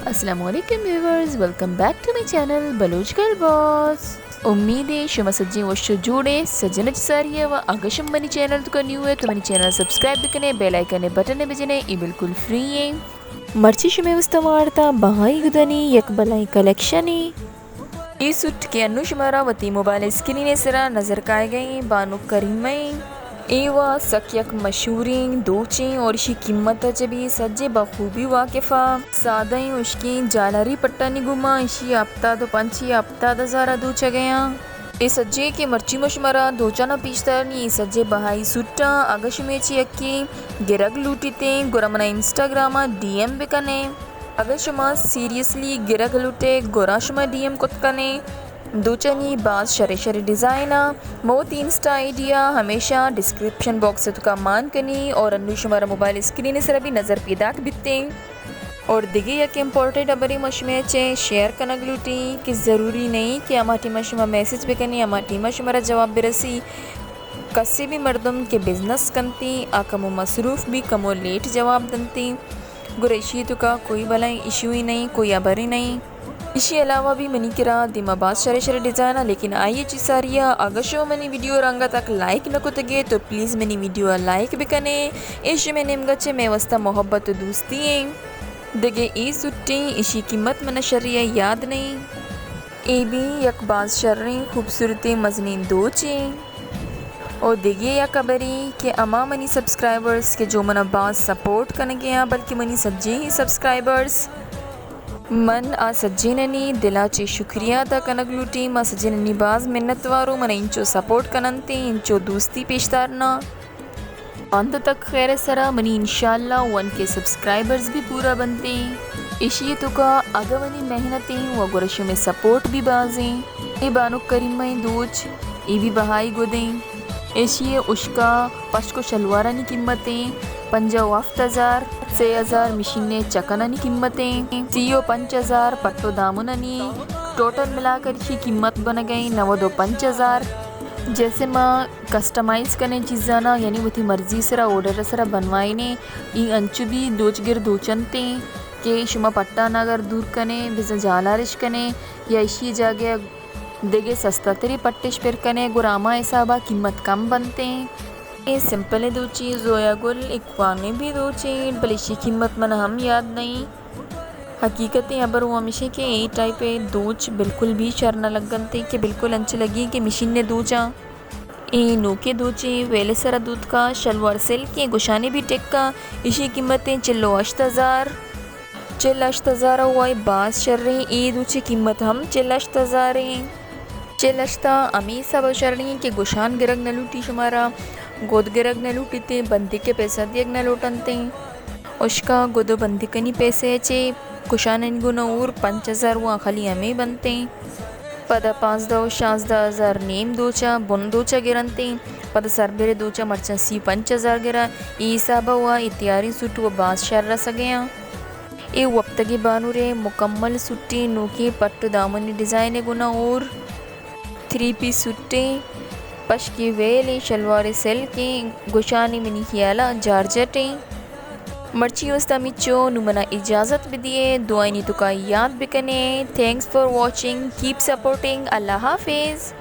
السلام علیکم viewers, welcome back to my channel Baloch girl boss. امید ہے شما سجیں وش و جوڑ ئے۔ سجن چہ ساری ءَ و اگہ شما منی چینل توکا نیو ئے تو منی چینل سبسکرائب بکنے، بیل آئیکن بٹن بجنے، اے بالکل فری ایں۔ مرچی شمے واستا وارتا بہائی گدانی یک بلائیں کلیکشنے۔ اے سوٹ کہ انو شمارا وتی موبائل اسکرین سرا نظر کائے گئے بانک کریمہ ایں۔ اے وا سک یک مشہوریں دوچیں اور اشی قیمت چہ بھی سجے بخوبی واقفا۔ سادہ ایں اشکیں جالاری پٹانی گوما اشی ہفتاد و پنچ یا ہفتاد ہزار دوچ گیاں۔ اے سجے کہ مرچی ما شمارا دوچانا پیش دارنی، اے سجے بہائی سوٹاں۔ اگہ شمے چی یکی گرگ لوٹیتیں گڑا منا انسٹاگراما ڈی ایم بکنے۔ اگہ شما سیریسلی گرگ لوٹے گڑا شما ڈی ایم کت کنے۔ دوچانی باز شرے شرے ڈیزائن آ۔ ما وتی انسٹا آئی ڈی آ ہمیشہ ڈسکرپشن باکس توکا مان کنی اور انو شمارا موبائل اسکرین سرا بھی نظر پیداک بیتیں۔ اور دگہ یک امپورٹنٹ ہبرے ما شمے چے شیئر کنگ لوٹی کہ ضروری نہیں کہ ہما ٹیما شما میسج بکنی ہما ٹیما شمارا جواب برسی۔ کسے بھی مردم کہ بزنس کنتی آ کمو مصروف بھی کمو لیٹ جواب دنتی۔ گڑا اشی توکا کوئی بلائیں ایشوئی نہیں، کوئی ہبرے نہیں۔ اشی علاوہ بھی منی کرا دیما باز شرے شرے ڈیزائن آ، لیکن آئی چی ساری آ۔ اگہ شما منی ویڈیو رنگا تک لائک نہ کتگے تو پلیز منی ویڈیو آ لائک بکنے۔ اے شمے نیمگا چہ مے واسطہ محبت و دوستی ایں۔ دگہ اے سوٹیں، اشی قیمت منا شری آ یاد نہیں۔ اے بھی یک باز شریں خوبصورتیں مزنیں دوچیں۔ او دگہ یک ہبرے کہ ہما منی سبسکرائبرز کہ جو منا باز سپورٹ کنگے آں، بلکہ منی سجیں ہی سبسکرائبرز، من آ سجینانی دلا چے شکریہ ادا کنگ لوٹی۔ ما سجینانی باز منت وارو، منا انچو سپورٹ کننتے، انچو دوستی پیش دارنا۔ انت تک خیر سرا منی انشاءاللہ ون کے سبسکرائبرز بھی پورا بنتے۔ اشی توکا اگہ منی محنتیں و گڑا شمے سپورٹ بھی بازیں۔ اے بانک کریمہ ایں دوچ، اے بھی بہائی گدیں۔ ایشی ء اشکا پشک و شلوارانی قیمتیں پنجاہ و ہفت ہزار، سے ہزار مشین ء چکنانی قیمتیں، سی و پنچ ہزار پٹ و دامنانی۔ ٹوٹل ملا کر ایشی قیمت بنگئیں نود و پنچ ہزار۔ جیسے ما کسٹمائز کنیں چیزانا، یعنی وتی مرضی سرا آرڈر سرا بنوائینے، ای انچو بھی دوچ گر دوچنتیں کہ شما پٹانا اگر دور کنے، بزاں جالارش کنے یا ایشی جاگہ دگہ سستا تری پٹش پر کنے گڑا ہما حسابا قیمت کم بنتیں۔ اے سمپل دوچی زویا گل اکوانے بھی دوچیں، بلے اشی قیمت من ہم یاد نہیں۔ حقیقتیں ہبر و ہمیشیں کہ اے ٹائپ دوچ بالکل بھی شر نہ لگنتیں کہ بالکل انچ لگی کہ مشین نے دوچاں۔ اے نوکیں دوچیں ویل سرا دوتکا، شلوار سلکیں، گشانے بھی ٹکا، اشی قیمتیں چل و ہشت ہزار۔ چل ہشت ہزار و آئی باز شریں، اے دوچی قیمت ہم چل ہشت ہزاریں۔ چل ہشتا ہمے حساب شریں کہ گشان گرگ نہ لوٹی شمارا، گد گرگ نہ لوٹیتے، بندیک پیسہ دیگ نہ لوٹنتیں۔ اشکا گد و بندیکانی پیسے چے گشانانی گنا اور پنچ ہزار و خالی ہمے بنتیں۔ پدا پانزدہ و شانزدہ ہزار نیم دوچا، بن دوچا گرنتیں۔ پدا سربرے دوچا مرچاں سی و پنچ ہزار گرا۔ اے حسابا و اے تیاری سوٹ و باز شر رسگیاں۔ اے وپتگی بانورے مکمل سوٹیں نوکیں پٹ و دامنی ڈیزائن گنا اور تھری پیس سوٹیں، پشکی ویلیں، شلوار سلکیں، گشانی منی خیالا جارجٹیں۔ مرچی واستا ہمیچو، نوں منا اجازت بدیے، دعائنی توکا یاد بکنے۔ Thanks for watching, keep supporting، اللہ حافظ۔